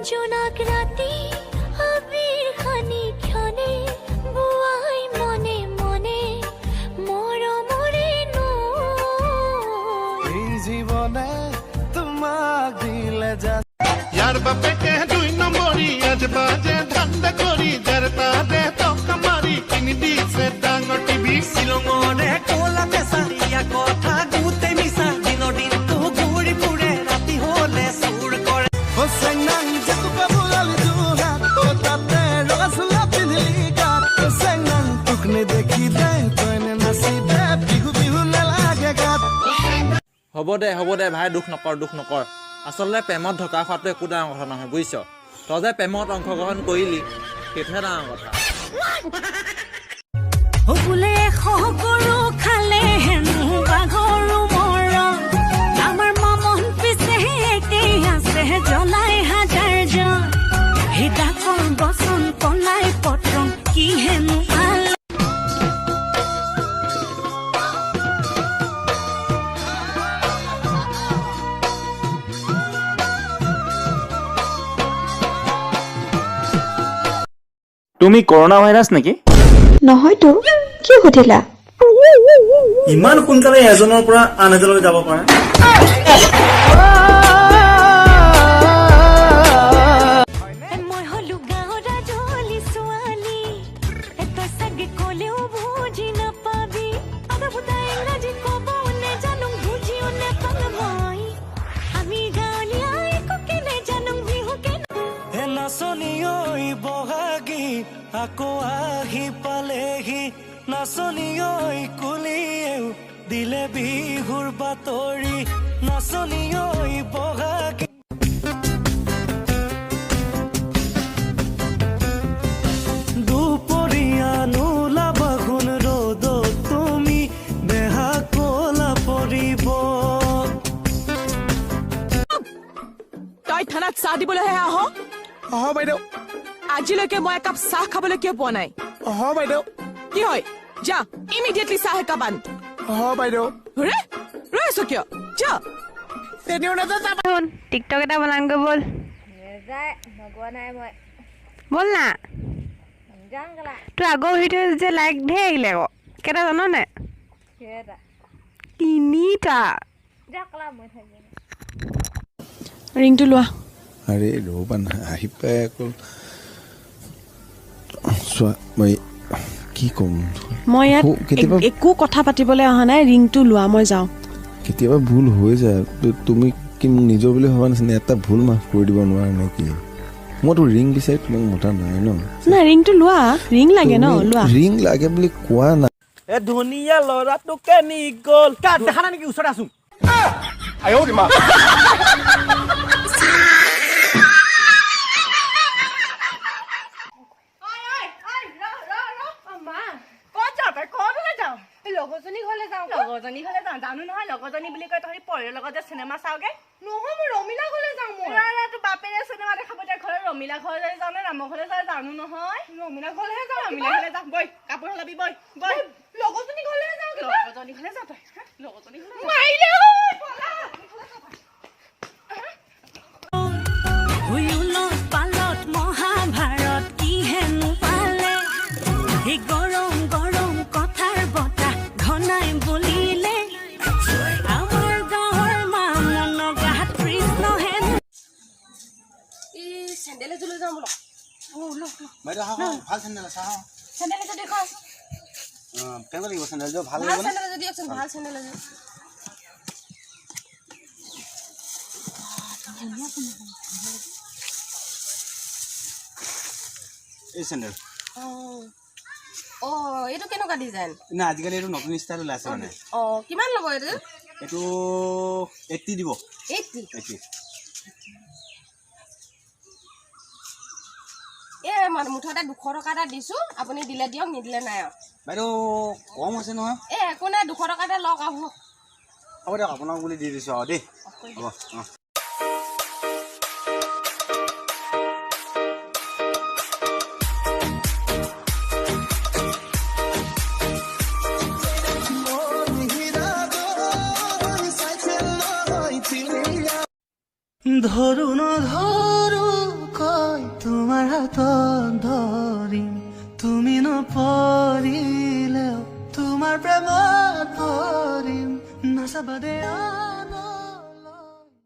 জোনাক ৰাতি আবিৰ সানি ক্ষণে বোৱাই মনে মনে মৰমৰে নৈ। এই জীৱনে তোমাক দিলে যা। ইয়াৰ বাপেকে দুই নম্বৰী, আজ বাজে ধান্দা কৰি, যাৰ তাৰে টকা মাৰি কিনি দিছে ডাঙৰ টিভি। শ্বিলঙৰে ক'লা পেচা, ইয়াৰ কথা গোটেই মিছা। দিনৰ দিনটো ঘূৰি ফুৰে, ৰাতি হ'লে চুৰ কৰে। অ চেংনাং, জেতুকা বোলালি যোৰহাট, অ তাতে ৰঙা চোলা পিন্ধিলি গাত। অ চেংনাং, তোক নেদেখিলে তই নাচিবে, বিহু বিহু নালাগে গাত। হ'ব দে, হ'ব দে ভাই, দুখ নকৰ, দুখ নকৰ। আচলতে প্ৰেমত ধোকা খোৱাটো একো ডাঙৰ কথা নহয়, বুজিছ? তই যে প্ৰেমত অংশগ্ৰহণ কৰিলি, সেইটোহে ডাঙৰ কথা। বোলে গৰু খালে হেনো বাঘৰো মৰণ। আমাৰ মামন পিছে একেই আছে, জ্বলাই হাজাৰ জন। সেই ডাকৰ বচন পলাই পত্ৰং কি হেনো ভাল। তুমি কৰোণা ভাইৰাছ নেকি? নহয়তো, কিয় সুধিলা? ইমান সোনকালে এজনৰ পৰা আন এজনলৈ যাব পাৰা। মই হলো গাঁৱৰ ৰাজলি ছোৱালী, তই চাগে ক'লেও বুজি নাপাবি। আদা ইংৰাজী ক'ব নেজানো, বুজিও নেপাওঁ মই। আমি গাঁৱলীয়া, একোকে নেজানো, বিহুকে হে নাচনী ঐ, বহাগী আকৌ আহি পালেহি। নাচনী ঐ, কুলিয়েও দিলে বিহুৰ বাতৰি। নাচনী ঐ, বহাগী। দুপৰীয়া নোলাবা সোণ ৰ'দত তুমি, দেহা ক'লা পৰিব। তই থানাত চাহ দিবলৈহে আহ? অ বাইদেউ। আজিলৈকে মই একাপ চাহ খাবলৈ কিয় পোৱা নাই? অ বাইদেউ। কি হয়? যা, ইমিডিয়েটলি চাহ একাপ আন। অ বাইদেউ। ৰে, ৰৈ আছ কিয়? যা। চেনিও নাযায়। শুন, টিকটক এটা বনামগৈ ব'ল। ব'ল না। তোৰ আগৰ ভিডিঅ' যে লাইক ধেৰ আহিলে আকৌ, কেইটা জান নাই? তিনিটা। ৰিংটো লোৱা। আৰে ৰ'বা না, আহি পাই আকৌ। চোৱা, মই কি ক'ম? মই ইয়াত কেতিয়াবা একো কথা পাতিবলৈ অহা নাই। ৰিংটো লোৱা, মই যাওঁ। কেতিয়াবা ভুল হৈ যায়। তুমি কি মোক নিজৰ বুলি ভবা নাছিলা? এটা ভুল মাফ কৰি দিব নোৱাৰা নেকি? মইতো ৰিং বিচাৰি তোমাক মতা নাই ন। নাই, ৰিংটো লোৱা। ৰিং লাগে ন? লোৱা। ৰিং লাগে বুলি কোৱা নাই। এ ধুনীয়া ল'ৰাটো কেনি গ'ল? দেখা নাই নেকি? ওচৰতে আছো। লগৰজনী ঘৰলৈ যাওঁ। লগৰজনী ঘৰলৈ যাওঁ, জানো নহয় লগৰজনী বুলি কয়। তহঁতি পৰীৰ লগত যে চিনেমা চাওঁগে। নহয়, মই ৰমিলা ঘৰলৈ যাওঁ। মই তোৰ বাপেৰে চিনেমা দেখাব এতিয়া ঘৰত। ৰমিলা ঘৰলৈ যাওঁ নে ৰামৰ ঘৰলৈ যাওঁ জানো নহয়। ৰমিলা ঘৰলৈহে যাওঁ। ৰমিলা ঘৰলৈ যাওঁ। বৈ, কাপোৰ সলাবি, বৈ বৈ। লগৰজনী ঘৰলৈহে যাওঁ। লগৰজনী ঘৰলৈ যাওঁ তই। লগৰজনী ঘৰলৈ মাৰিলে। উলত পালত মহাভাৰত কি হেনো পালে। সেই গৰম গৰম কথাৰ বতাহ ঘনাই বলিলে। আমাৰ গাঁৱৰ মামনৰ গাত কৃষ্ণ হেনো। এই চেণ্ডেল এযোৰ লৈ যাওঁ ব'লক। বাইদেউ, আহক, ভাল চেণ্ডেল আছে, আহক। চেণ্ডেল এযোৰ দেখুৱাচোন। কেনেকুৱা লাগিব চেণ্ডেলযোৰ? ভাল ভাল লাগিব নে? চেণ্ডেল এযোৰ দিয়কচোন, ভাল চেণ্ডেল এযোৰ। এই চেণ্ডেল। অঁ, এইটো কেনেকুৱা ডিজাইন? নাই, আজিকালি এইটো নতুন ষ্টাইল ওলাইছে মানে। অঁ, কিমান ল'ব এইটো? এইটো 80 দিব। 80? 80। এই মানে মুঠতে 200 টকা এটা দিছোঁ, আপুনি দিলে দিয়ক, নিদিলে নাই আৰু। বাইদেউ, কম হৈছে নহয়। এই একো নাই, 200 টকা এটা লওক আৰু। হ'ব দিয়ক, আপোনাক বুলি দি দিছোঁ আৰু দেই। হ'ব, অঁ। ধৰো নধৰো কৈ তোমাৰ হাতত ধৰিম, তুমি নপৰিলেও তোমাৰ প্ৰেমত পৰিম। নাচাবা দে।